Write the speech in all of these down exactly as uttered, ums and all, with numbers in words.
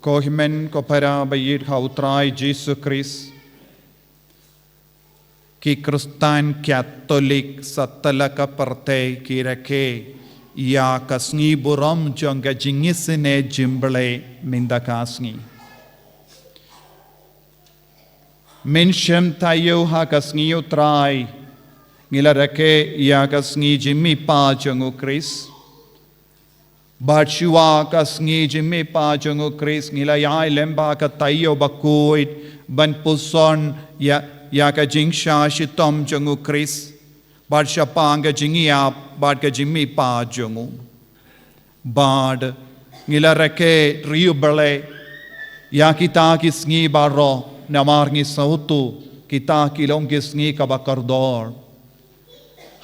Ko hynmen ko para ba ïeit ha u Trai Jisu Khrist, ki Khristan Katholik satlak ka pyrthei ki rakhe ïa ka sngi burom jong ka jingisynei jingblei mynta ka sngi. Mynshem taïew ha ka sngi u Trai ngi la rakhe ïa ka sngi jingmihpat jong u Khrist. Bad shuwa ka sngi jingmihpat jong u Khrist ngi la ïai lem bad ka taïew bakhuid ban puson ïa, ïa ka jingshah shitom jong u Khrist. Bad shaphang ka jingïap bad ka jingmihpat jong u. Bad ngi la rakhe riewblei ïa kita ki sngi baroh namar ngi sngewthuh kita ki long ki sngi kaba kordor.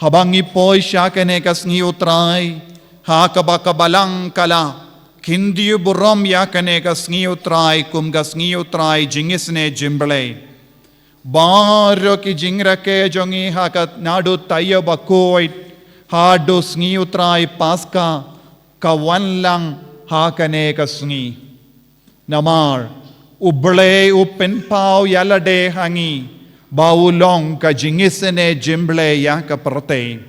Haba ngi poi sha kane ka sngi u Trai ha kaba ka balang ka la kyntiew burom ïa kane ka sngi u Trai kum ka sngi u Trai jingisynei jingblei. Baroh ki jingrakhe jong ngi ha ka naduh taïew bakhuid haduh sngi u Trai Paska ka wan lang ha kane ka sngi. Namar u Blei u pynpaw ïa lade ha ngi ba u long ka jingisynei jingblei ïa ka pyrthei.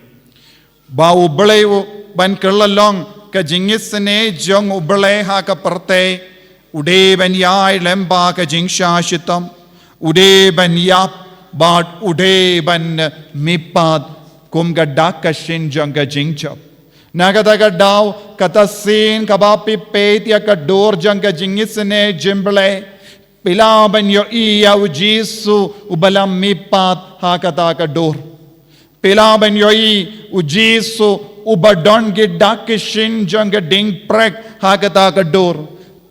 Ba u Blei u ban kylla long ka jingisynei jong u Blei ha ka pyrthei, u dei ban ïai lem bad ka jingshah shitom, u dei ban ïap bad u dei ban mihpat kum ka dak ka shin jong ka jingjop. Na kata ka daw kata sien kaba phi peit ïa ka dur jong ka jingisynei jingblei, phi lah ban ïohi ïa u Jisu uba la mihpat ha kata ka dur. Phi lah ban ïohi u Jisu uba don ki dak ki shin jong ka diengphyrnai ha kata ka dur.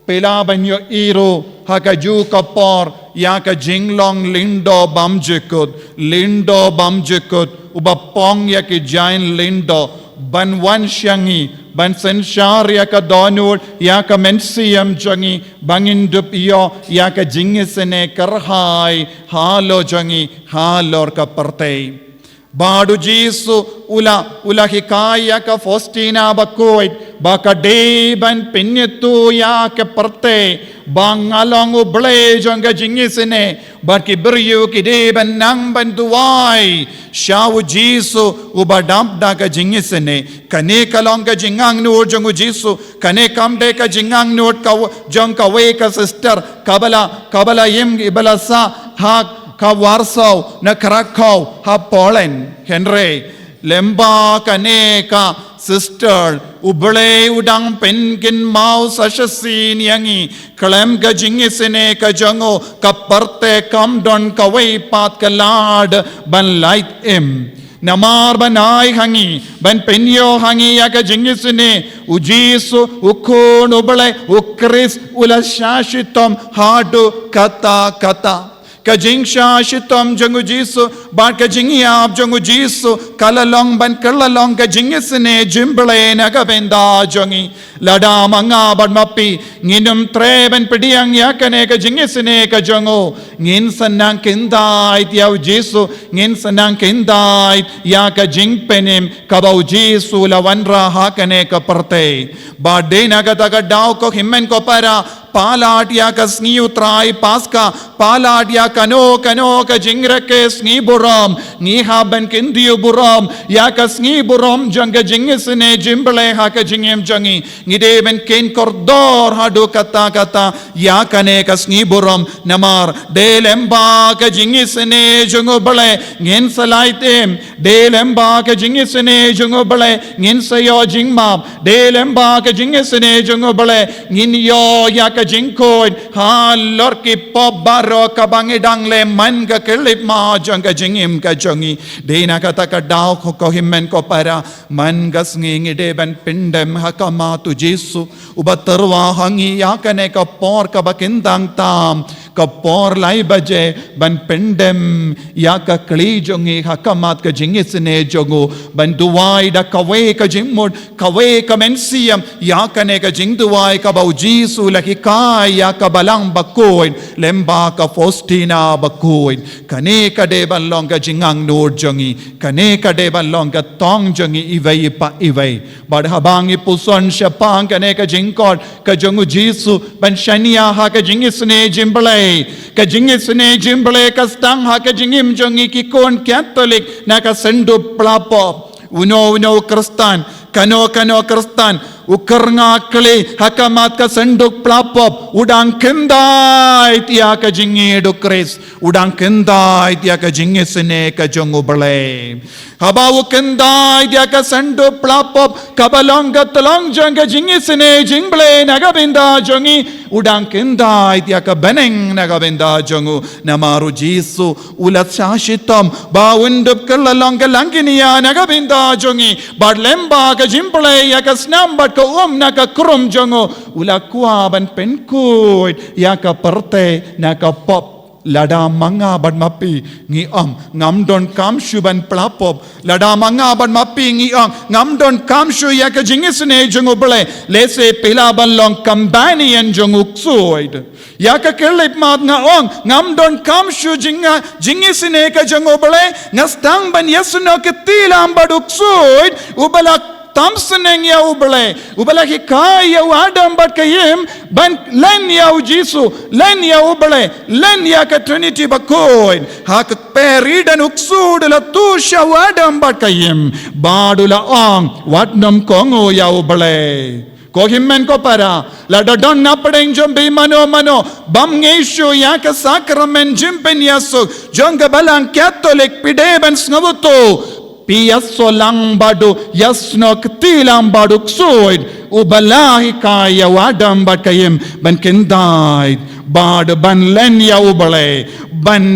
Phi lah ban ïohi ruh ha kajuh ka por ïa ka jinglong lyngdoh bymjukut, lyngdoh bymjukut uba pong ïa ki jaiñ lyngdoh ban wan sha ngi ban synshar ïa ka dohnud ïa ka mynsiem jong ngi ba ngin dup ïoh ïa ka jingisynei kyrhai halor jong ngi halor ka pyrthei. Bad u Jisu u la, u la hikai ïa ka Faustina bakhuid ba ka dei ban pynïathuh ïa ka pyrthei ba nga long u Blei jong ka jingisynei. Bad ki briew ki dei ban nang ban duwai sha u Jisu uba dap da ka jingisynei. Kane ka long ka jingangnud jong u Jisu, kane kam dei ka jingangnud ka, jong kawei ka sister kaba la, kaba la im, kaba la sah ha ka Warsaw na Krakow ha Poland. Hynrei lem bad kane ka sister u Blei u dang pynkynmaw sa shisien ïa ngi khlem ka jingisynei ka jong u ka pyrthei kam don kawei pat ka lad ban lait im. Namar ban ai ha ngi ban pynïoh ha ngi ïa ka jingisynei, u Jisu u Khun u Blei u Khrist u la shah shitom haduh katta katta. Ka jingshah shitom jong u Jisu bad ka jingïap jong u Jisu ka la long ban kylla long ka jingisynei jingblei na ka bynta jong ngi. Lada ma nga bad ma phi ngin ym treh ban pdiang ïa kane ka jingisynei ka jong u, ngin sa nang kyntait ïa u Jisu, ngin sa nang kyntait ïa ka jingpynim kaba u Jisu u la wanrah ha kane ka pyrthei. Bad dei na kata ka daw ko hynmen ko para, palat ïa ka sngi u Trai Paska, palat ïa kano kano ka jingrakhe sngi burom, ngi hap ban kyntiew burom ïa ka sngi burom jong ka jingisynei jingblei ha ka jingim jong ngi. Ngi dei ban kheiñ kordor haduh katta katta ïa kane ka sngi burom, namar dei lem bad ka jingisynei jong u Blei ngin sa lait im. Dei lem bad ka jingisynei jong u Blei ngin sa ïoh jingmap. Dei lem bad ka jingisynei jong u Blei ngin ïoh ïa ka jingkhuid halor ki pop baroh kaba ngi dang leh man ka khyllipmat jong ka jingim ka jong ngi. Dei na kata ka daw ko, ko hynmen ko para, man ka sngi ngi dei ban pyndem ha khmat u Jisu uba tyrwa ha ngi ïa kane ka por kaba kyntang tam. ka por lai baje ban pyndem ïa ka kli jong ngi ha khmat ka jingisynei jong u, ban duwai da kawei ka jingmut, kawei ka mynsiem, ïa kane ka jingduwai kaba u Jisu u la hikai ïa ka Balang Bakhuid lyngba ka Faustina Bakhuid. Kane ka dei ban long ka jingangnud jong ngi, kane ka dei ban long ka tong jong ngi iwei pa iwei. Bad haba ngi puson shaphang kane ka jingkhot ka jong u Jisu ban shaniah ha ka jingisynei jingblei, ka jingisynei jingblei ka sdang ha ka jingim jong ngi ki khun Katholik na ka Synod Phlapop. Uno uno u Khristan, kano kano u Khristan, u kyrngah kli ha khmat ka Synod Phlapop, u dang kyntait ïa ka jingïeit u Khrist, u dang kyntait ïa ka jingisynei ka jong u Blei. Haba u kyntait ïa ka Synod Phlapop kaba long ka tyllong jong ka jingisynei jingblei na ka bynta jong ngi, u dang kyntait ïa ka bneng na ka bynta jong u. Namar u Jisu u la sah shitom ba un dup kylla long ka langkynïa na ka bynta jong ngi, bad lyngba ka jingpynlong ïa ka snam bad ka um na ka krum jong u, u la kwah ban pynkhuid ïa ka pyrthei na ka pop. Lada ma nga bad ma phi ngi ong, ngam donkam shuh ban phlapop. Lada ma nga bad ma phi ngi ong, ngam donkam shuh ïa ka jingisynei jong u Blei, lehse phi lah ban long companion jong u ksuid. Ïa ka khyllipmat nga ong, ngam donkam shuh jing, jingisynei ka jong u Blei, nga sdang ban ïasnoh kti lang bad u ksuid, uba la tam sneng ïa u Blei, uba la hikai ïa u Adam bad ka Im ban len ïa u Jisu, len ïa u Blei, len ïa ka Trinity bakhuid. Ha ka kper ïa u ksuid u la tuh sha u Adam bad ka Im, bad u la ong, wat nym kohnguh ïa u Blei. Ko hynmen ko para, lada don na pdeng jong phi mano mano bym ngeit shuh ïa ka sakramen jingpynïasuk jong ka Balang Katholik, phi dei ban sngewthuh, phi ïasoh lang bad u, ïasnoh kti lang bad u ksuid, uba la hikai ïa u Adam bad ka Im ban kyntait bad ban len ïa u Blei, ban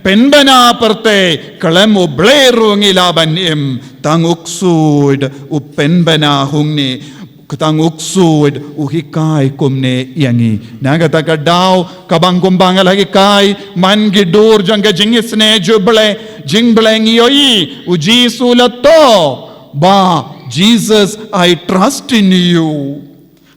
pynbna pyrthei. Khlem u Blei ruh ngi lah ban im. Tang u ksuid u pynbna hangne. Tang u ksuid u hikai kumne ïa ngi. Na kata ka daw, kaba kumba nga la hikai, man ki dur jong ka jingisynei jong u Blei, jong u Blei ngi ïohi, u Jisu u la thoh ba, "Jesus, I trust in you."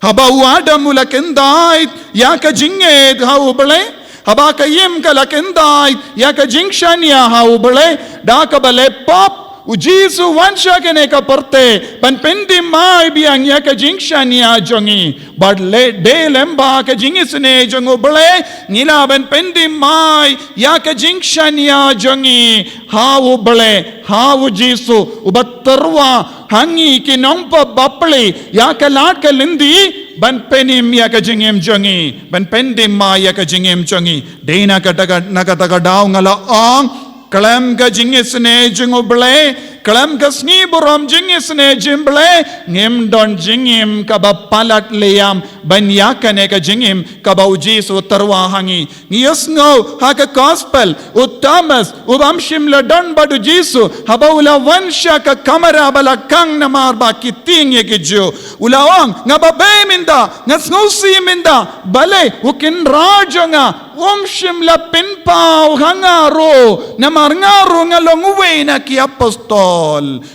Haba u Adam u la kyntait ïa ka jingngeit ha u Blei, haba ka Im ka la kyntait ïa ka jingshaniah ha u Blei, da kaba leh pop, u Jisu u wan sha kane ka pyrthei ban pyndih mai biang ïa ka jingshaniah jong ngi. Bad leh dei lyngba ka jingisynei jong u Blei ngi lah ban pyndih mai ïa ka jingshaniah jong ngi ha u Blei, ha u Jisu, uba tyrwa ha ngi ki nongpop bapli, ïa ka lad ka lynti, ban pynim ïa ka jingim jong ngi, ban pyndih mai ïa ka jingim jong ngi. Dei na kata ka, na kata ka daw nga la ong, khlem ka jingisynei jong u Blei, khlem ka sngi burom jingisynei jong u Blei, ngim don jingim kaba palat liam ban ïa kane ka jingim kaba u Jisu u tyrwa ha ngi. Ngi ïohsngew ha ka gospel, u Thomas, u bym shym la don bad u Jisu, haba u la wan sha ka kamra ba la khang namar ba ki tieng ïa ki Jiw, u la ong, "Nga babei mynta, nga sngewsih mynta, balei u Kynrad jong nga um shym la pynpaw ha nga ruh, namar nga ruh nga long uwei na ki apostol."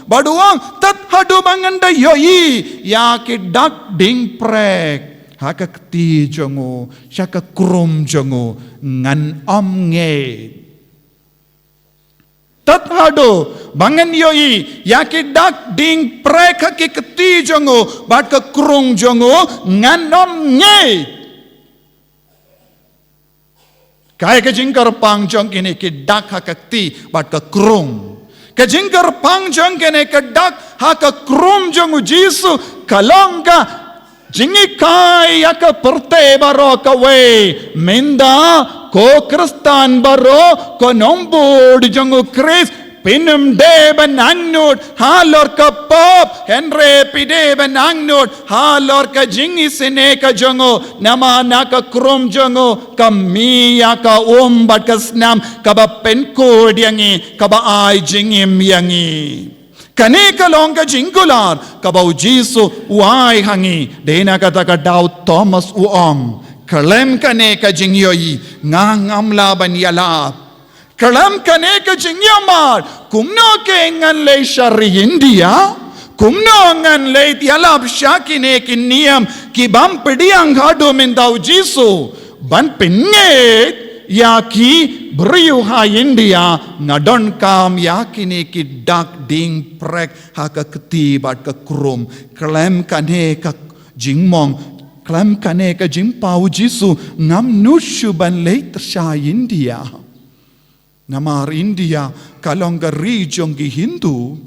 Bad u ong, "Tad haduh ba ngan da ïohi ïa ki dak dieng prek ha ka kti jong u, sha ka krum jong u, ngan ym ngeit. Tad haduh ba ngan ïohi ïa ki dak dieng prek ha ki kti jong u bad ka krum jong u, ngan ym ngeit." Kaei ka jingkyrpang jong kine ki dak ha ka kti bad ka krum? Ka jingkyrpang jong kine ki dak ha ka krum jong u Jisu ka long ka jinghikai ïa ka pyrthei baroh kawei. Mynta ko Khristan baroh, ko nongbud jong u Khrist, phin ym dei ban angnud halor ka pop, hynrei phi dei ban angnud halor ka jingisynei ka jong u, namar na ka krum jong u ka mih ïa ka um bad ka snam kaba pynkhuid ïa ngi, kaba ai jingim ïa ngi. Kane ka long ka jingkular kaba u Jisu u ai ha ngi. Dei na kata ka daw Thomas u ong, Khlem kane ka jingïohi, nga ngam lah ban ïalap. Khlem kane ka jingïamar, kumno ke ngan leit sha ri India? Kumno ngan leit ïalap sha kine ki niam ki bym pdiang haduh mynta u Jisu? Ban pynngeit ïa ki briew ha India, nga donkam ïa kine ki dak dieng prek ha ka kti bad ka krum. Khlem kane ka jingmong, khlem kane ka jingpaw u Jisu, ngam nud shuh ban leit sha India. Namar India ka long ka ri jong ki Hindu.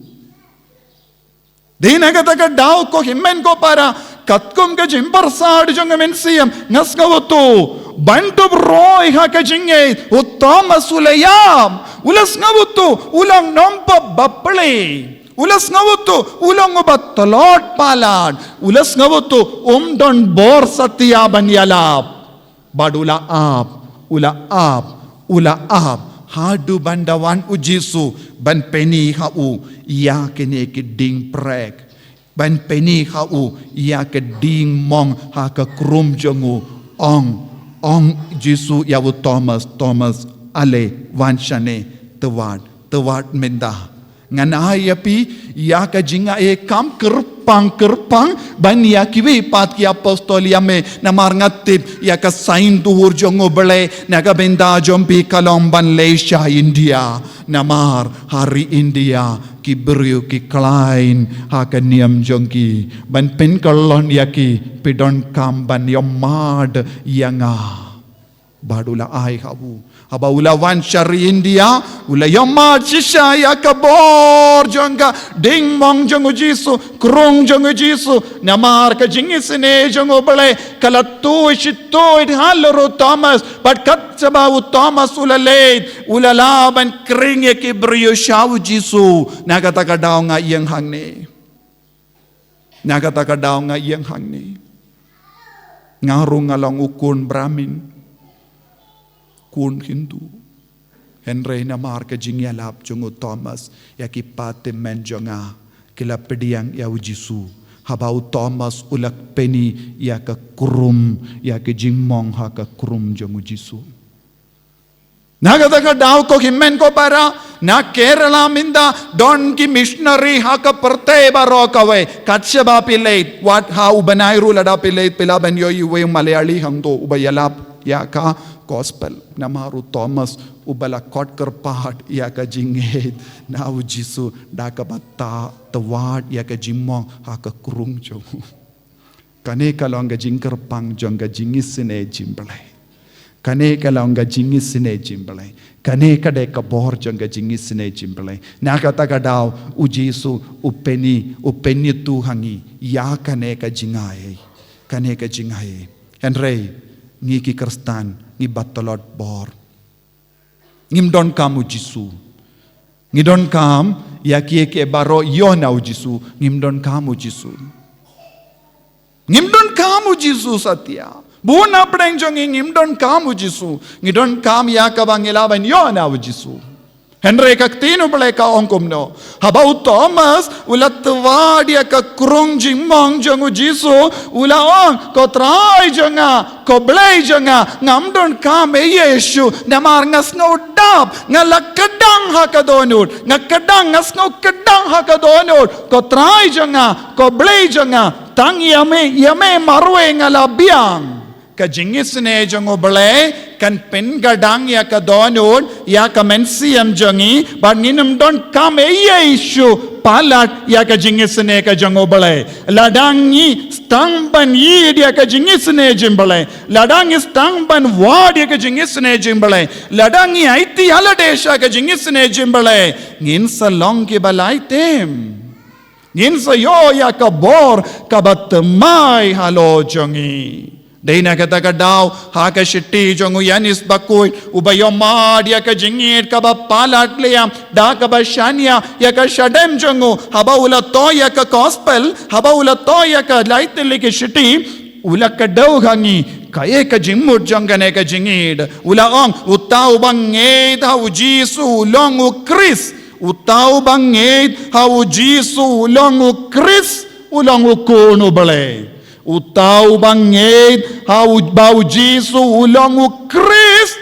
Dei na kata ka daw ko hynmen ko para, katkum ka jingpyrsad jong ka mynsiem, nga sngewthuh, ban dup roi ha ka jingngeit, u Thomas u la ïam, u la sngewthuh, u long nongpop bapli. U la sngewthuh, u long uba tlot palat. U la sngewthuh, um don bor satia ban ïalap. Bad u la ap, u la ap, u la ap. Haduh ban da wan u Jisu, ban pyni ha u, ïa kine ki dieng prek. Ban pyni ha u, ïa ka dieng mong ha ka krum jong u. Ong, ong Jisu ïa u Thomas, Thomas, ale, wan shane, to wad, to wad mynta. Ngan ai ïa phi, ïa ka jingaiei kam kyrpang kyrpang, ban ïa kiwei pat ki apostol ïa me, namar nga tip, ïa ka sign duwur jong u Blei, na ka bynta jong phi ka long ban leit sha India, namar ha ri India, ki briew ki khlaiñ, ha ka niam jong ki, ban pynkyllon ïa ki, phi donkam ban ïohmad ïa nga. Bad u la ai ha u. Haba u la wan sha ri India, u la ïohmad shisha ïa ka bor jong ka dieng mong jong u Jisu, krum jong u Jisu, namar ka jingisynei jong u Blei, ka la tuid shi tuid halor u Thomas, bad katba u Thomas u la leit, u la lah ban khring ïa ki briew sha u Jisu, na kata ka daw nga ïeng hangne. Na kata ka daw nga ïeng hangne. Nga ruh nga long u khun Brahmin. Khun Hindu. Hynrei namar ka jingïalap jong u Thomas, ïa ki patymmen jong nga, ki la pdiang ïa u Jisu. Haba u Thomas u la pyni, ïa ka krum, ïa ka jingmong ha ka krum jong u Jisu. Na kata ka daw ko hynmen ko para, na Kerala mynta, don ki missionary ha ka pyrthei baroh kawei, kat shaba phi leit, wat ha u bnai ruh lada phi leit, phi lah ban ïohi uwei u Malayali hangto, uba ïalap, ïa ka gospel, namar u Thomas, uba la khot kyrpad, ïa ka jingngeit, na u Jisu, da kaba ta, to wad, ïa ka jingmong, ha ka krum jong u. Kane ka long ka jingkyrpang jong ka jingisynei jong u Blei. Kane ka long ka jingisynei jong u Blei. Kane ka dei ka bor jong ka jingisynei jong u Blei. Na kata ka daw u Jisu u pyni, u pyni tu ha ngi. Ïa kane ka jingaiei. Kane ka jingaiei. Hynrei ngi ki Khristan, ngi ba tlot bor. Ngim donkam u Jisu. Ngi donkam, ïa kiei kiei baroh ïoh na u Jisu. Ngim donkam u Jisu. Ngim donkam u Jisu satia. Bun na pdeng jong ngi ngim donkam u Jisu. Ngi donkam ïa kaba ngi lah ban ïoh na u Jisu. Hynrei ka ktien u Blei ka ong kumno. Haba u Thomas, u la to wad ïa ka krum jingmong jong u Jisu, u la ong, ko Trai jong nga, ko Blei jong nga, ngam donkam ei ei shuh, namar nga sngew dap, nga la kdang ha ka dohnud, nga kdang, nga sngew kdang ha ka dohnud, ko Trai jong nga, ko Blei jong nga, tang ïa me, ïa me marwei nga la biang. Ka jingisynei jong u Blei, kan pynkdang ïa ka dohnud, ïa ka mynsiem jong ngi, bad ngin ym donkam ei ei shuh, palat, ïa ka jingisynei ka jong u Blei. Lada ngi sdang ban ïeit ïa ka jingisynei jong u Blei. Lada ngi sdang ban wad ïa ka jingisynei jong u Blei. Lada ngi aiti ïa lade sha ka jingisynei jong u Blei. Ngin sa long kiba la item. Ngin sa ïoh ïa ka bor, kaba thymmai halor jong ngi. Dei na kata ka daw, ha ka shithi jong u Ïanis bakhuid, uba ïohmad ïa ka jingngeit kaba palat liam, da kaba shaniah, ïa ka shadem jong u, haba u la thoh ïa ka gospel, haba u la thoh ïa ka lai tylli ki shithi, u la kdew ha ngi, kaei ka jingmut jong kane ka jingngeit, u la ong, uta uba ngeit ha u Jisu u long u Khrist, uta uba ngeit ha u Jisu u long u Khrist, u long u khun u Blei. Uta uba ngeit ha u, ba u Jisu u long u Khrist,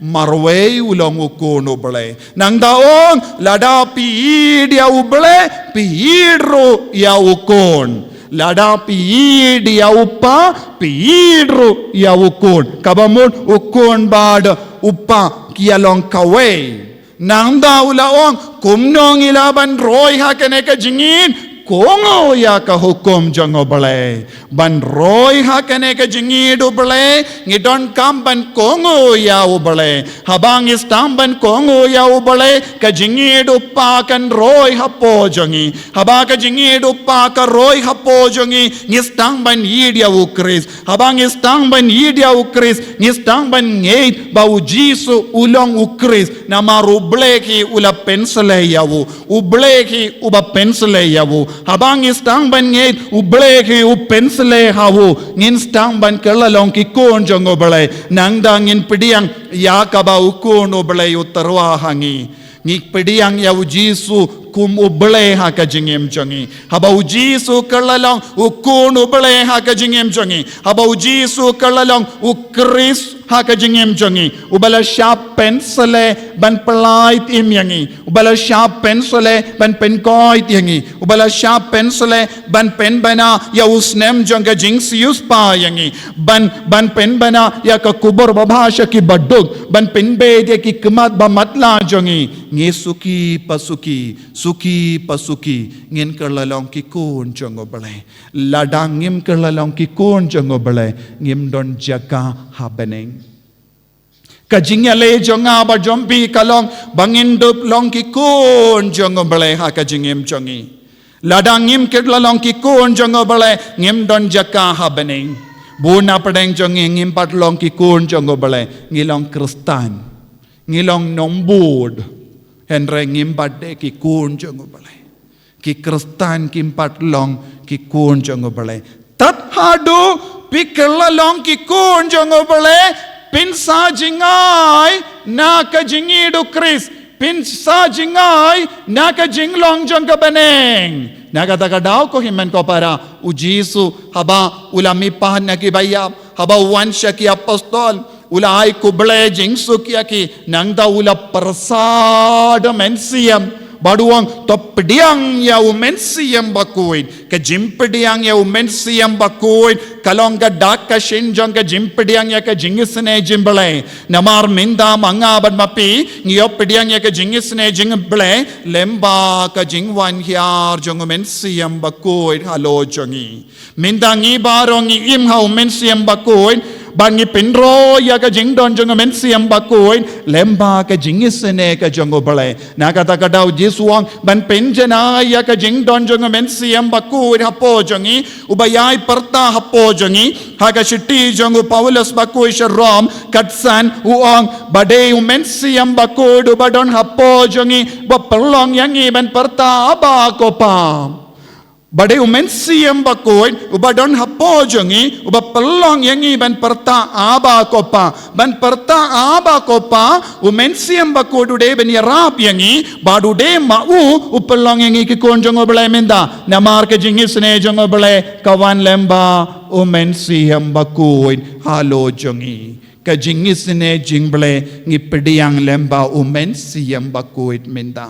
marwei u long u Khun u Blei. Nangta ong, lada phi ïeit ïa u Blei, phi ïeit ruh ïa u Khun. Lada phi ïeit ïa u Kpa, phi ïeit ruh ïa u Khun. Kaba mut u Khun bad u Kpa ki ïa long kawei. Nangta u la ong, kumno ngi lah ban roi ha kane ka jingïeit? Kohnguh ïa ka hukum jong u Blei. Ban roi ha kane ka jingïeit u Blei, ngi donkam ban kohnguh ïa u Blei. Haba ngi sdang ban kohnguh ïa u Blei, ka jingïeit u Kpa kan roi hapoh jong ngi. Haba ka jingïeit u Kpa ka roi hapoh jong ngi, ngi sdang ban ïeit ïa u Khrist. Haba ngi sdang ban ïeit ïa u Khrist, ngi sdang ban ngeit ba u Jisu u long u Khrist. Namar u Blei hi u la pynshlei ïa u. U Blei hi uba pynshlei ïa u. Haba ngi sdang ban ngeit u Blei hi u pynshlei ha u, ngin sdang ban kylla long ki khun jong u Blei. Nangta ngin pdiang ïa kaba u Khun u Blei u tyrwa ha ngi. Ngi pdiang ïa u Jisu kum u Blei ha ka jingim jong ngi. Haba u Jisu kylla long u Khun u Blei ha ka jingim jong ngi. Haba u Jisu kylla long u Khrist ha ka jingim jong ngi. Uba la shah pynshlei ban pyllait im ïa ngi. Uba la shah pynshlei ban pynkoit ïa ngi. Uba la shah pynshlei ban pynbna ïa u snem jong ka jingsiewspah ïa ngi. Ban, ban pynbna ïa ka khubor babha sha ki baduk. Ban pynbeit ïa ki khmat ba matlah jong ngi. Ngi suki pa suki, suki pa suki, ngin kylla long ki khun jong u Blei. Lada ngim kylla long ki khun jong u Blei, ngim don jaka ha bneng. Ka jingïaleh jong nga bad jong phi ka long ba ngin dup long ki khun jong u Blei ha ka jingim jong ngi. Lada ngim kylla long ki khun jong u Blei, ngim don jaka ha bneng. Bun na pdeng jong ngi ngim pat long ki khun jong u Blei, ngi long Khristan. Ngi long nongbud. Hynrei ngim pat dei ki khun jong u Blei. Ki Khristan kim pat long ki khun jong u Blei. Tad haduh phi kylla long ki khun jong u Blei, phin sa jngai na ka jingïeit u Khrist, phin sa jngai na ka jinglong jong ka bneng. Na kata ka daw ko hynmen ko para, u Jisu haba u la mihpat na kiba ïap, haba u wan sha ki apostol, u la ai khublei jingsuk ïa ki, nangta u la pyrshah da u Mynsiem. Bad u ong, to pdiang ïa u Mynsiem Bakhuid. Ka jingpdiang ïa u Mynsiem Bakhuid ka long ka dak ka shin jong ka jingpdiang ïa ka jingisynei jong u Blei. Namar mynta ma nga bad ma phi ngi ïoh pdiang ïa ka jingisynei jong u Blei lem bad ka jingwan hiar jong u Mynsiem Bakhuid halor jong ngi. Mynta ngi baroh ngi im ha u Mynsiem Bakhuid, bad ngi pynroi ïa ka jingdon jong u Mynsiem Bakhuid lem bad ka jingisynei ka jong u Blei. Na kata ka daw Jisu u ong ban pynjanai ïa ka jingdon jong u Mynsiem Bakhuid hapoh jong ngi, uba ïai pyrta hapoh jong ngi. Ha ka shithi jong u Paulus bakhuid sha Rom, khatsan u ong, ba dei u Mynsiem Bakhuid uba don hapoh jong ngi, ba pynlong ïa ngi ban pyrta Abba ko Pa. Ba dei u Mynsiem Bakhuid uba don hapoh jong ngi, uba pynlong ïa ngi ban pyrta Abba ko Pa. Ban pyrta Abba ko Pa, u Mynsiem Bakhuid u dei ban ïarap ïa ngi, bad u dei ma u u pynlong ïa ngi ki khun jong u Blei mynta. Namar ka jingisynei jong u Blei ka wan lem bad u Mynsiem Bakhuid halor jong ngi. Ka jingisynei jong u Blei ngi pdiang lem bad u Mynsiem Bakhuid mynta.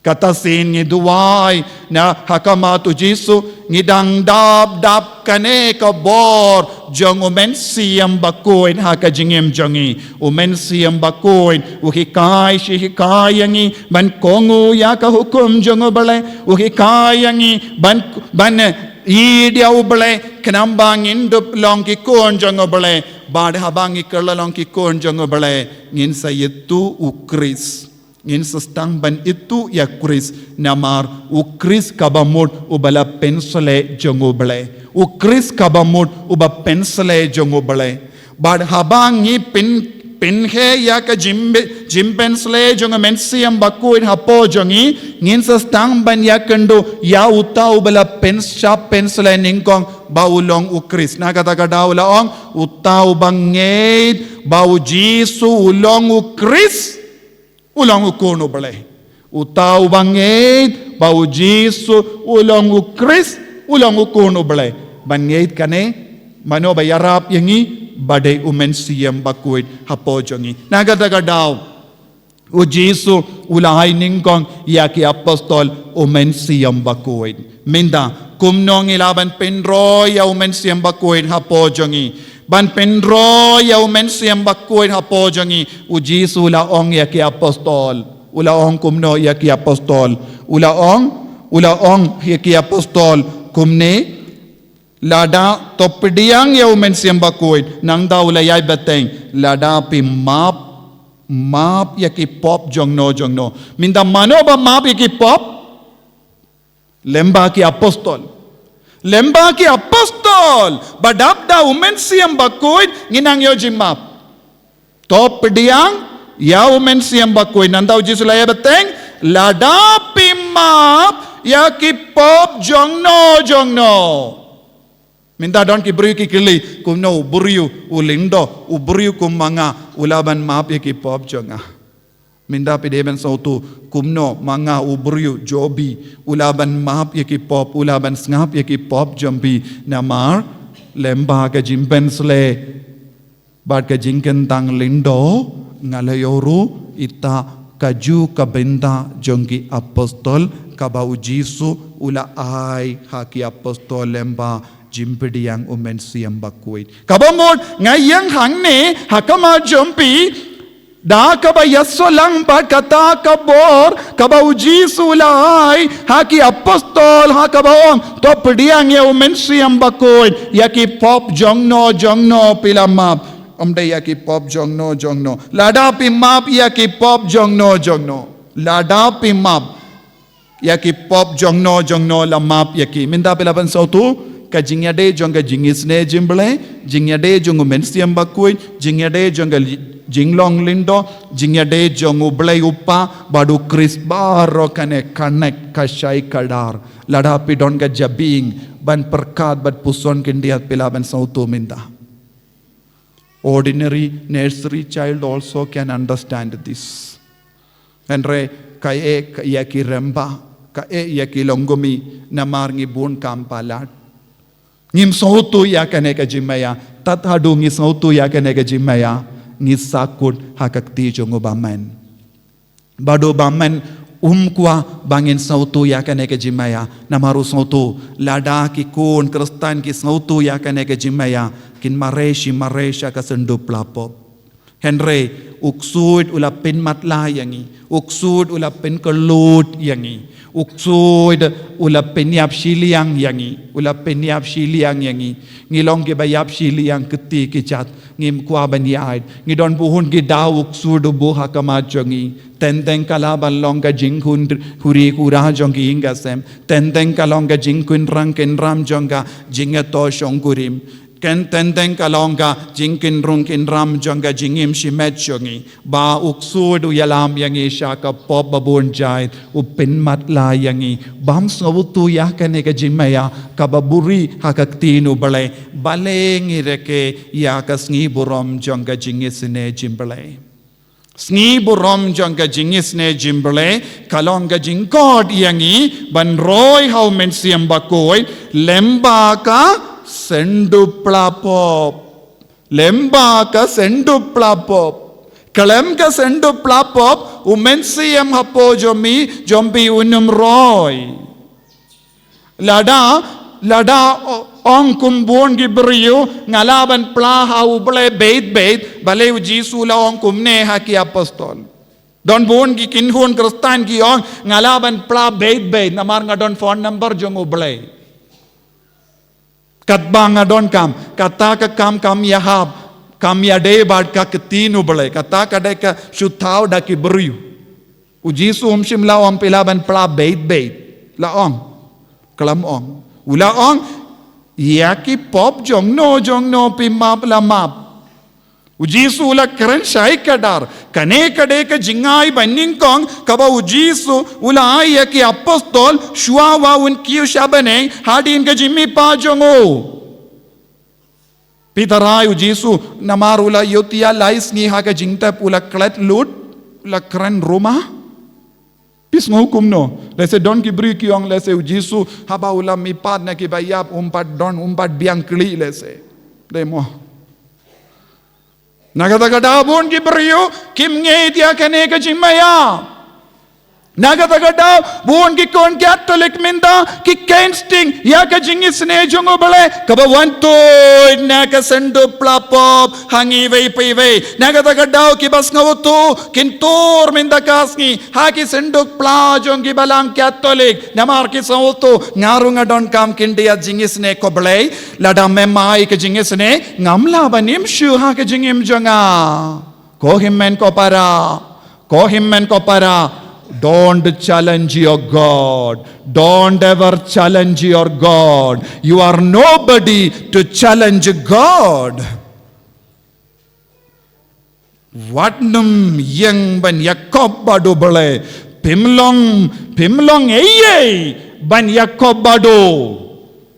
Kata sien ngi duwai na ha khmat u Jisu, ngi dang dap dap kane ka bor jong u Mynsiem Bakhuid ha ka jingim jong ngi. U Mynsiem Bakhuid u hikai shi hikai ïa ngi ban kohnguh ïa ka hukum jong u Blei. U hikai ïa ngi ban, ban ïeit ïa u Blei khnang ba ngin dup long ki khun jong u Blei. Bad haba ngi kylla long ki khun jong u Blei, ngin sa ïathuh u Khrist. Ngin sa sdang ban ïathuh ïa u Khrist, namar u Khrist kaba mut uba la pynshlei jong u Blei. U Khrist kaba mut uba pynshlei jong u Blei. Bad haba ngi pyn, pynheh ïa ka jingpynshlei jong u Mynsiem Bakhuid hapoh jong ngi, ngin sa sdang ban ïakynduh ïa uta uba la pynshah pynshlei nyngkong ba u long u Khrist. Na kata ka daw u la ong, uta uba ngeit ba u Jisu u long u Khrist, u long u Khun u Blei. Uta uba ngeit ba u Jisu u long u Khrist, u long u Khun u Blei. Ban ngeit kane, mano ba ïarap ïa ngi? Ba dei u Mynsiem Bakhuid hapoh jong ngi. Na kata ka daw, u Jisu u la ai nyngkong ïa ki apostol u Mynsiem Bakhuid. Mynta, kumno ngi lah ban pynroi ïa u Mynsiem Bakhuid hapoh jong ngi? Ban pynroi ïa u Mynsiem Bakhuid hapoh jong ngi, u Jisu u la ong ïa ki apostol. U la ong kumno ïa ki apostol? U la ong, u la ong ïa ki apostol kumne, lada to pdiang ïa u Mynsiem Bakhuid, nangta u la ïai bteng, lada phi map, map ïa ki pop jongno jongno. Mynta mano ba map ïa ki pop? Lyngba ki apostol. Lyngba ki apostol. Ba dap da u Mynsiem Bakhuid ngi nang ïoh jingmap. To pdiang ïa u Mynsiem Bakhuid, nangta u Jisu u la ïai bteng, lada phi map ïa ki pop jongno jongno. Mynta don ki briew ki kylli, kumno u briew u lyngdoh, u briew kum ma nga, u lah ban map ïa ki pop jong nga? Mynta phi dei ban sngewthuh, kumno ma nga u briew Jobi u lah ban map ïa ki pop, u lah ban sngap ïa ki pop jong phi? Namar lyngba ka jingpynsleh bad ka jingkyntang lyngdoh, nga la ïoh ruh ita ka ju ka bynta jong ki apostol, kaba u Jisu u la ai ha ki apostol lyngba jingpdiang u Mynsiem Bakhuid. Kaba mut nga ïeng hangne ha khmat jong phi da kaba ïasoh lang bad kata ka bor kaba u Jisu u la ai ha ki apostol, ha kaba ong, to pdiang ïa u Mynsiem Bakhuid, ïa ki pop jongno jongno phi la map. Ym dei ïa ki pop jongno jongno. Lada phi map ïa ki pop jongno jongno. Lada phi map ïa ki pop jongno jongno, la map ïa ki. Mynta phi lah ban sngewthuh, ka jingïadei jong ka jingisynei jong U Blei, jingïadei jong u Mynsiem Bakhuid, jingïadei jong ka li-, jinglong lyngdoh, jingïadei jong U Blei U Kpa bad U Khrist baroh kane connect, ka shai ka dar. Lada phi don ka jabieng ban pyrkhat bad puson khyndiat, phi lah ban sngewthuh mynta. Ordinary nursery child also can understand this. Hynrei kaei ïa ki rangbah, kaei ïa ki longkmie, namar ngi bun kam palat. Ngim sngewthuh ïa kane ka jingmaïa, tad haduh ngi sngewthuh ïa kane ka jingmaïa, ngi sahkut ha ka kti jong u bymman. Bad u bymman um kwah ba ngin sngewthuh ïa kane ka jingmaïa, namar u sngewthuh, lada ki khun Khristan ki sngewthuh ïa kane ka jingmaïa, kin mareh shi mareh sha ka syndup pla pop. Hynrei u ksuid u la pynmatlah ïa ngi, u ksuid u la pynkyllut ïa ngi, u ksuid u la pynïap shiliang ïa ngi, u la pynïap shiliang ïa ngi. Ngi long kiba ïap shiliang kti ki jait, ngim kwah ban ïaid. Ngi don bun ki daw u ksuid u buh ha khmat jong ngi. Teng teng ka lah ban long ka jingkhun huri hura jong ki ïing ka sem. Teng teng ka long ka jingkhun rang khun ram jong ka jingïatoh shongkurim. Ken teng teng ka long ka jingkhun rung khun ram jong ka jingim shimet jong ngi. Ba u ksuid u ïalam ïa ngi sha ka pop ba bun jait, u pynmatlah ïa ngi. Bym sngewthuh ïa kane ka jingmaïa kaba buhrieh ha ka kti U Blei, balei ngi rakhe ïa ka sngi burom jong ka jingisynei jong U Blei? Sngi burom jong ka jingisynei jong U Blei ka long ka jingkhot ïa ngi ban roi ha u Mynsiem Bakhuid lyngba ka syndup pla pop. Lyngba ka syndup pla pop. Khlem ka syndup pla pop, u Mynsiem hapoh jong mi, jong phi un ym roi. Lada, lada o-, ong kum bun ki briew, nga lah ban pla ha U Blei beit beit, balei u Jisu u la ong kumne ha ki apostol? Don bun ki kynhun Khristan ki ong, nga lah ban pla beit beit, namar nga don phone number jong U Blei. Katba nga donkam, kata ka kam kam ïahap, kam ïadei bad ka ktien U Blei, kata ka dei ka shu thaw da ki briew. U Jisu um shym la ong phi lah ban pla beit beit. La ong? Khlem ong. U la ong, ïa ki pop jongno jongno phi map, la map. U Jisu u la kren shai ka dar. Kane ka dei ka jingai ba nyngkong kaba u Jisu u la ai ïa ki apostol shuwa ba un kiew sha bneng hadien ka jingmihpat jong u. Phi tharai u Jisu namar u la ïohthiah lai sngi ha ka jingtep u la klet lut, u la kren rumah? Phi sngew kumno? Lehse don ki briew ki ong lehse u Jisu haba u la mihpat na kiba ïap um pat don, um pat biang kli lehse. Dei mo? Na kata ka daw bun ki briew kim ngeit ïa kane ka jingmaïa. Na kata ka daw bun ki khun Katholik mynta ki khein sting ïa ka jingisynei jong U Blei kaba wan tuid na ka synduk pla pop ha ngi iwei pa iwei. Na kata ka daw kiba sngewthuh kin tur mynta ka sngi ha ki synduk pla jong ki balang Katholik. Namar ki sngewthuh nga ruh nga donkam khyndiat jingisynei, ko Blei, lada mem ai ka jingisynei, ngam lah ban im shuh ha ka jingim jong nga. Ko hynmen ko para, ko hynmen ko para, don't challenge your God. Don't ever challenge your God. You are nobody to challenge God. Wat nym ïeng ban ïakob bad U Blei. Phim long, phim long ei ei ban ïakob bad u.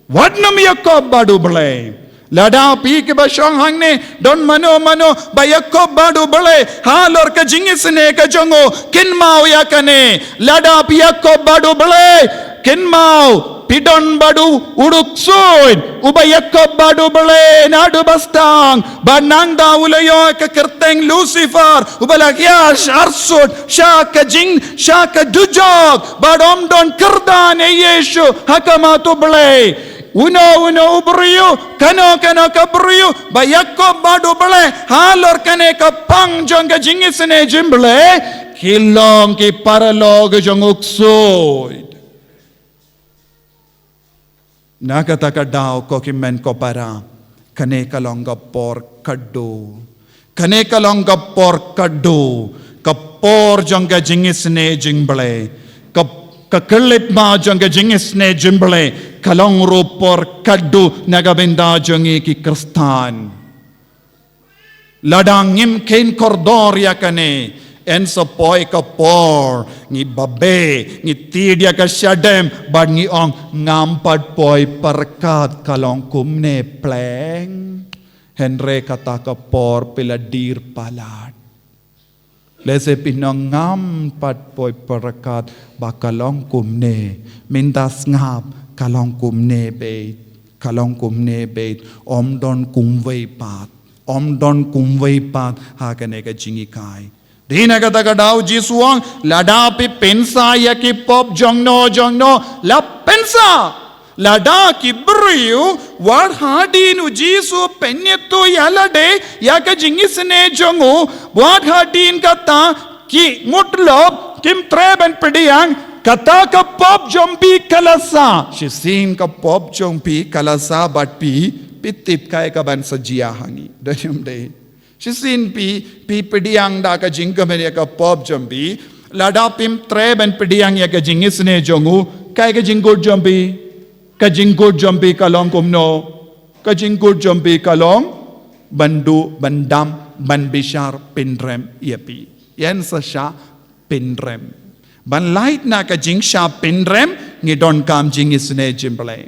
Wat nym ïakob bad U Blei. Lada phi kiba shong hangne don mano mano ba ïakob bad U Blei halor ka jingisynei ka jong u, kynmaw ïa kane. Lada phi ïakob bad U Blei, kynmaw phi don bad u, u duk suid uba ïakob bad U Blei naduh ba sdang. Bad nangta u la ïoh ka kyrteng Lucifer, uba la ïaid arsut sha ka jing, sha ka dujok, bad um don kyrdan ei ei shuh ha khmat U Blei. Uno uno u briew, kano kano ka briew ba ïakob bad U Blei halor kane ka pang jong ka jingisynei jong U Blei, ki long ki paralok jong u ksuid. Na kata ka daw, ko hynmen ko para, kane ka long ka por khatduh. Kane ka long ka por khatduh, ka por jong ka jingisynei jong U Blei. Ka, ka khyllipmat jong ka jingisynei jong U Blei ka long ruh por khatduh na ka bynta jong ngi ki Khristan. Lada ngim kheiñ kordor ïa kane, yn sa poi ka por ngi babe, ngi tied ïa ka shadem bad ngi ong, ngam pat poi pyrkhat ka long kumne pleng. Hynrei kata ka por phi la dier palat. Lehse phin ong, ngam pat poi pyrkhat ba ka long kumne. Mynta sngap, ka long kumne beit. Ka long kumne beit. Ym don kumwei pat. Ym don kumwei pat ha kane ka jinghikai. Dei na kata ka daw Jisu u ong, lada phi pynshai ïa ki pop jongno jongno, la pynshai. Lada ki briew, wat hadien u Jisu u pynithuh ïa lade ïa ka jingisynei jong u, wat hadien kata ki mut lop, kim treh ban pdiang, kata ka pop jong phi ka la sah. Shisien ka pop jong phi ka la sah bad phi, phi tip kaei kaban sa jia ha ngi. Dei ne ym dei? Shisien phi, phi pdiang da ka jingkmen ïa ka pop jong phi, lada phim treh ban pdiang ïa ka jingisynei jong u, kaei ka jingkut jong phi? Ka jingkut jong phi ka long kumno? Ka jingkut jong phi ka long ban duh, ban dam, ban bishar pynrem ïa phi. Ïa ngin sa shah pynrem. Ban lait na ka jingshah pynrem, ngi donkam jingisynei jong U Blei.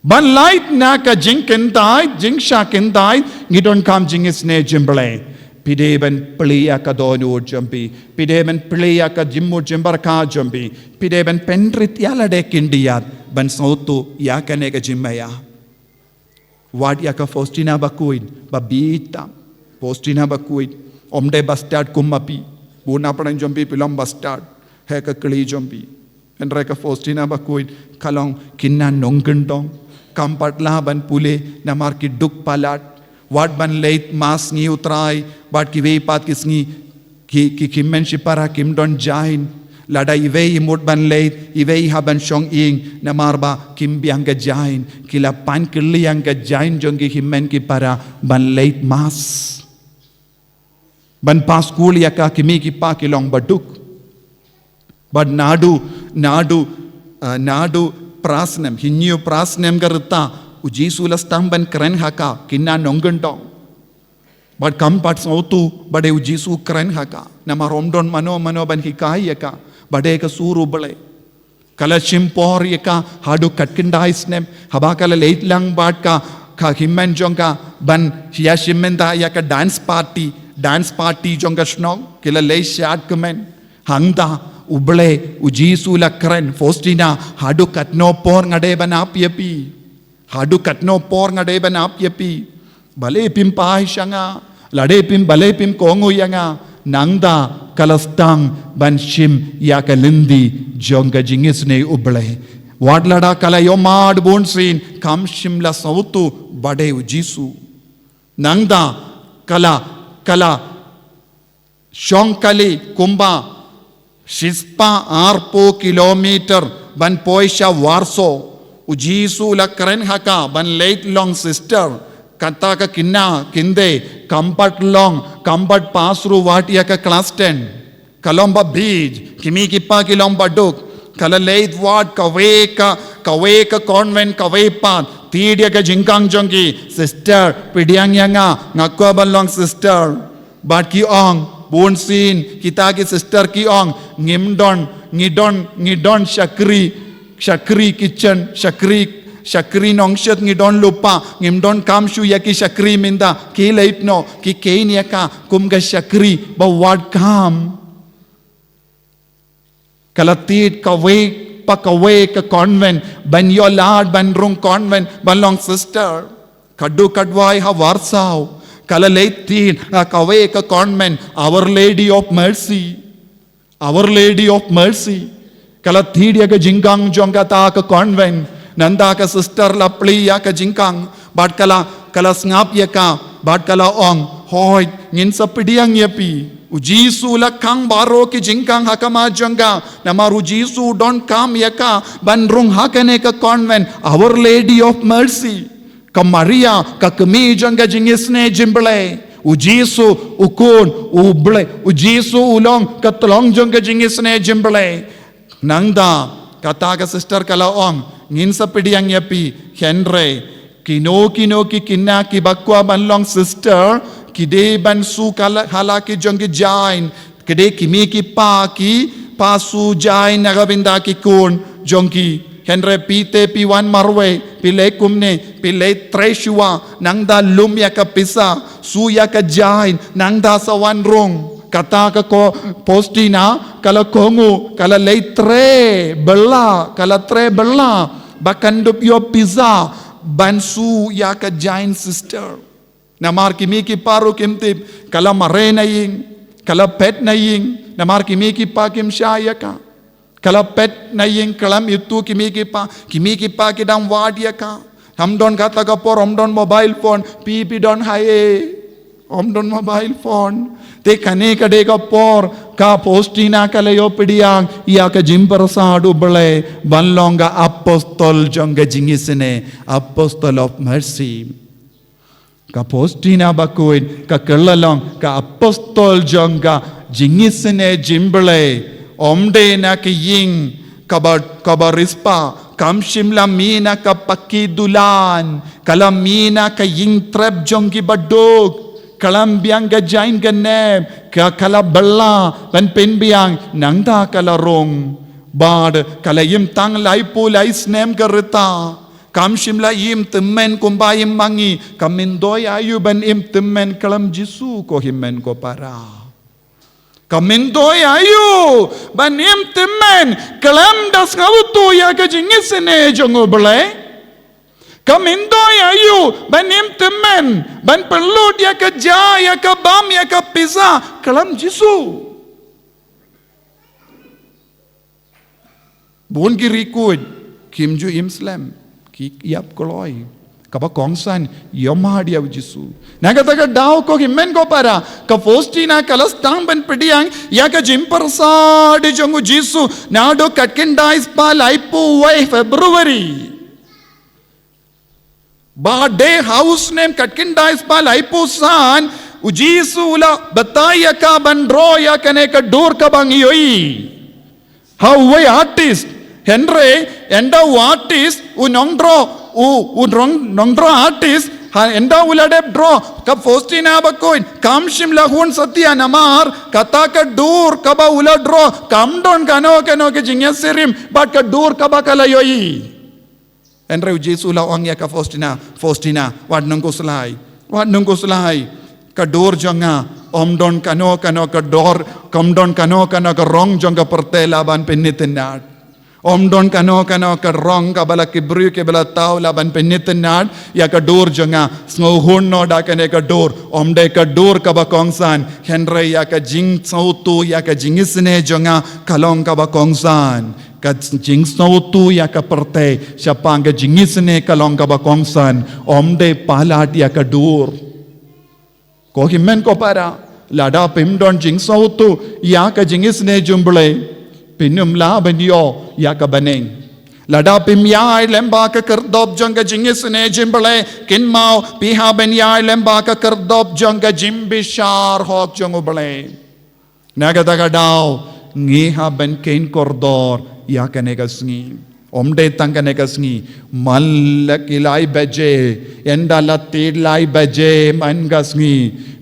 Ban lait na ka jingkyntait, jingshah kyntait, ngi donkam jingisynei jong U Blei. Phi dei ban plie ïa ka dohnud jong phi. Phi dei ban plie ïa ka jingmut jingpyrkhat jong phi. Phi dei ban pynrit ïa lade khyndiat ban sngewthuh ïa kane ka jingmaïa. Wat ïa ka Faustina bakhuid, ba bieit tam. Faustina bakhuid, ym dei bastad kum ma phi. Bun na pdeng jong phi phi long bastad. Ha ka kli jong phi. Hynrei ka Faustina bakhuid, ka long khynnah nongkyndong. Kam pat lah ban pule, namar ki duk palat. Wat ban leit mass sngi U Trai, bad kiwei pat ki sngi, ki, ki, ki hynmen shipara kim don jain. Lada iwei i mut ban leit, iwei i hap ban shong ïing, namar ba kim biang ka jain. Ki la pan kylliang ka jain jong ki hynmen ki para ban leit mass. Ban pass skul ïa ka, ki mei ki pa ki long baduk. Bad naduh, naduh, eh, naduh phra snem, hynñiew phra snem ka rta, u Jisu u la sdang ban kren ha ka, khynnah nongkyndong. Bad kam pat sngewthuh ba dei u Jisu u kren ha ka. Namar ym don mano mano ban hikai ïa ka ba dei ka sur U Blei. Ka la shim por ïa ka haduh khatkhyndai snem. Haba ka la leit lang bad ka, ka hynmen jong ka ban ïashim bynta ïa ka dance party, dance party jong ka shnong, ki la leit shad kmen. Hangta U Blei, u Jisu la kren, Faustina, haduh katno por nga dei ban ap ïa phi. Haduh katno por nga dei ban ap ïa phi. Balei phim phai sha nga. Lada phim, balei phim kohnguh ïa nga. Nangta ka la sdang ban shim ïa ka lynti jong ka jingisynei U Blei. Wat lada ka la ïoh mad bunsien, kam shym la sngewthuh ba dei u Jisu. Nangta ka la, ka la shong kali kumba shispah arphew kilometer ban poi sha Warsaw. U Jisu la kren ha ka ban leit long sister. Kata ka khynnah khyndiat, kam pat long, kam pat pass ruh wat ïa ka class ten. Ka long ba bieit, ki mei ki pa ki long ba duk. Ka la leit wad kawei ka, kawei ka convent, kawei pat. Thied ïa ka jingkhang jong ki, sister, pdiang ïa nga, nga kwah ban long sister. Bad ki ong, bunsien, kita ki sister ki ong, ngim don, ngi don, ngi don shakri, shakri kitchen, shakri, shakri nongshit ngi don lypa, ngim don kam shuh ïa ki shakri mynta, ki leit noh, ki kheiñ ïa ka, kum ka shakri, ba wad kam. Ka la thied kawei pa kawei ka convent, ban ïoh lad ban rung convent, ban long sister. Ka duh ka duwai ha Warsaw, ka la leit thied ha kawei ka convent, Our Lady of Mercy. Our Lady of Mercy. Ka la thied ïa ka jingkhang jong kata ka convent. Nangta ka sister la plie ïa ka jingkhang. Bad ka la, ka la sngap ïa ka. Bad ka la ong, hooid, ngin sa pdiang ïa phi. U Jisu la khang baroh ki jingkhang ha khmat jong ka. Namar u Jisu u donkam ïa ka ban rung ha kane ka convent, Our Lady of Mercy. Ka Maria, ka kmie jong ka jingisynei jong U Blei. U Jisu, u Khun U Blei. U Jisu u long ka tyllong jong ka jingisynei jong U Blei. Nangta, kata ka sister ka la ong, ngin sa pdiang ïa phi, hynrei kino kino ki khynnah kiba kwah ban long sister, ki dei ban shu ka la, ha la ki jong ki jain, ki dei ki mei ki pa ki, pa shu jain na ka bynta ki khun jong ki. Hynrei phi te phi wan marwei, phi leh kumne, phi leh trei shuwa, nangta lum ïa ka pisa, shu ïa ka jain, nangta sa wan rung. Kata ka ko Faustina, ka la kohnguh, ka la leh trei bylla, ka la trei bylla, ba kan dup ïoh pisa, ban shu ïa ka jain sister. Namar ki mei ki pa ruh kim tip, ka la mareh na ïing, ka la phet na ïing, namar ki mei ki pa kim shah ïa ka. Ka la phet na ïing khlem ithuh ki mei ki pa, ki mei ki pa ki dang wad ïa ka. Ym don kata ka por, ym don mobile phone, phi phi don haei. Ym don mobile phone. Te kane ka dei ka por, ka Faustina ka la ïoh pdiang ïa ka jingpyrsad U Blei, ban long ka apostol jong ka jingisynei, Apostle of Mercy. Ka Faustina bakhuid, ka kylla long ka apostol jong ka jingisynei jong U Blei. Ym dei na ka ïing kaba, kaba riewspah, kam shym la mih na ka paki dulan, ka la mih na ka ïing trep jong ki baduk. Ka la biang ka jain ka nep, ka, ka la bylla ban pynbiang, nangta ka la rung. Bad ka la im tang laiphew lai snem ka rta. Kam shym la im tymmen kumba im ma ngi, ka myntoi aïu ban im tymmen khlem Jisu ko hynmen ko para. Ka myntoi aïu ban im tymmen khlem da sngewthuh ïa ka jingisynei jong U Blei. Ka myntoi aïu ban im tymmen ban pynlut ïa ka ja, ïa ka bam, ïa ka pisa khlem Jisu. Bun ki riewkhuid, kim ju im slem, ki ïap kloi. Kaba kongsan, ïohmad ïa U Jisu. Na kata ka daw ko hynmen ko para, ka Faustina ka la sdang ban pdiang ïa ka jingpyrsad jong U Jisu, naduh ka khyndai spah laiphew wei February. Ba dei ha u snem ka khyndai spah laiphew san, U Jisu u la batai ïa ka ban draw ïa kane ka dur kaba ngi ïohi. Ha uwei artist, hynrei ynda u artist u nongdraw, u, u nong, nongdraw artist, ha ynda u la dep draw ka Faustina bakhuid, kam shym la hun satia namar kata ka dur kaba u la draw kam don kano kano ka jingïasyriem bad ka dur kaba ka la ïohi. Hynrei U Jisu u la ong ïa ka Faustina, Faustina, wat nang khuslai, wat nang khuslai. ka dur jong nga, ym don kano kano ka dor, ym don kano kano ka rong jong ka pyrthei lah ban pynitynnad. Ym don kano kano ka rong kaba la ki briew kiba la thaw lah ban pynitynnad ïa ka dur jong nga. Sngewhun noh da kane ka dur, ym dei ka dur kaba kongsan, hynrei ïa ka jingsngewthuh ïa ka jingisynei jong nga ka long kaba kongsan. Ka jingsngewthuh ïa ka pyrthei shaphang ka jingisynei ka long kaba kongsan, ym dei palat ïa ka dur. Ko hynmen ko para, lada phim don jingsngewthuh ïa ka jingisynei jong U Blei, phin ym lah ban ïoh ïa ka bneng. Lada phim ïai lem bad ka khyrdop jong ka jingisynei jong U Blei, kynmaw phi hap ban ïai lem bad ka khyrdop jong ka jingbishar hok jong U Blei. Na kata ka daw, ngi hap ban kheiñ kordor ïa kane ka sngi. Ym dei tang kane ka sngi, man la ki lai baje, ynda la tied lai baje man ka sngi,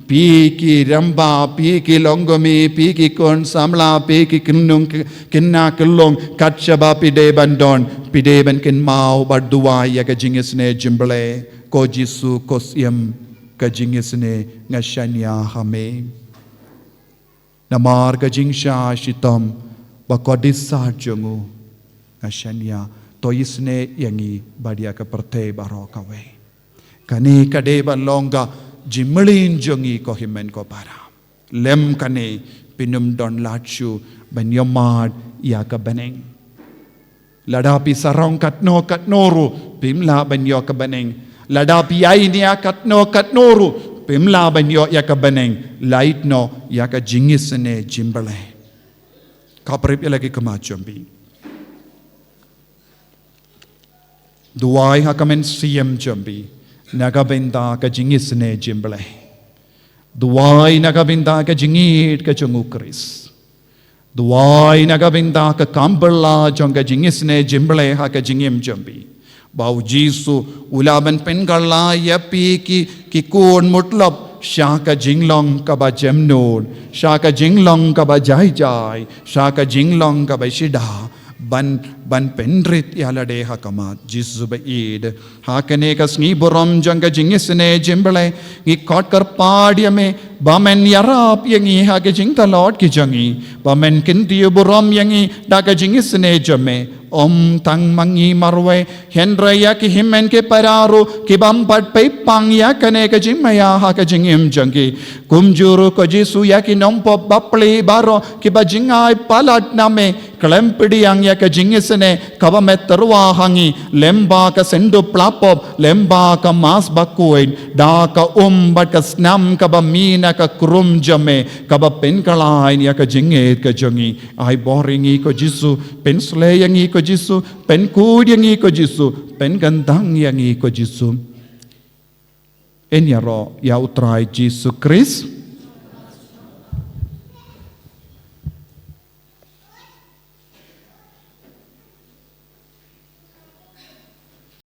phi ki rangbah, phi ki longkmie, phi ki khun samla, phi ki khynnah, ki khynnah khyllung, kat shaba phi dei ban don, phi dei ban kynmaw bad duwai ïa ka jingisynei jong U Blei. Ko Jisu, ko Syiem ka jingisynei, nga shaniah ha me. Namar ka jingshah shitom bad ka kordit sat jong u, nga shaniah, to isynei ïa ngi bad ïa ka pyrthei baroh kawei. Kane ka dei ban long ka jingmlien jong ngi ko hynmen ko para. Lem kane, phin ym don lad shuh ban ïohmad ïa ka bneng. Lada phi sarong katno katno ruh, phim lah ban ïoh ka bneng. Lada phi ai nia katno katno ruh, phim lah ban ïoh ïa ka bneng. Lait noh ïa ka jingisynei jong U Blei. Khaphrip ïa la ki khmat jong phi. Duwai ha ka mynsiem jong phi na ka bynta ka jingisynei jong U Blei. Duwai na ka bynta ka jingïeit ka jong U Khrist. Duwai na ka bynta ka kam bylla jong ka jingisynei jong U Blei ha ka jingim jong phi. Ba U Jisu u lah ban pynkylla ïa phi ki, ki khun mutlop sha ka jinglong kaba jemnud, sha ka jinglong kaba jai jai, sha ka jinglong kaba shida, ban, ban pynrit ïa lade ha khmat Jisu ba ïeit. Ha kane ka sngi burom jong ka jingisynei jong U Blei, ngi khot kyrpad ïa me ba men ïarap ïa ngi ha ka jingtlot ka jong ngi, ba men kyntiew burom ïa ngi da ka jingisynei jong me. Ym tang ma ngi marwei, hynrei ïa ki hynmen ki para ruh ki bym pat pei pang ïa kane ka jingmaïa ha ka jingim jong ki. Kumjuh ruh ko Jisu ïa ki nongpop bapli baroh kiba jingai palat na me, khlem pdiang ïa ka jingisynei kaba me tyrwa ha ngi, lem bad ka synduh pla pop, lem bad ka mask bakhuid, da ka um bad ka snam kaba mih na ka khrum jong me, kaba pynkhlaiñ ïa ka jingïeit ka jong ngi. Ai bor ïa ngi ko Jisu, pynshlei ïa ngi ko Jisu, pynkhuid ïa ngi ko Jisu, pynkyntang ïa ngi ko Jisu. Yn ïaroh ïa U Trai Jisu Khrist.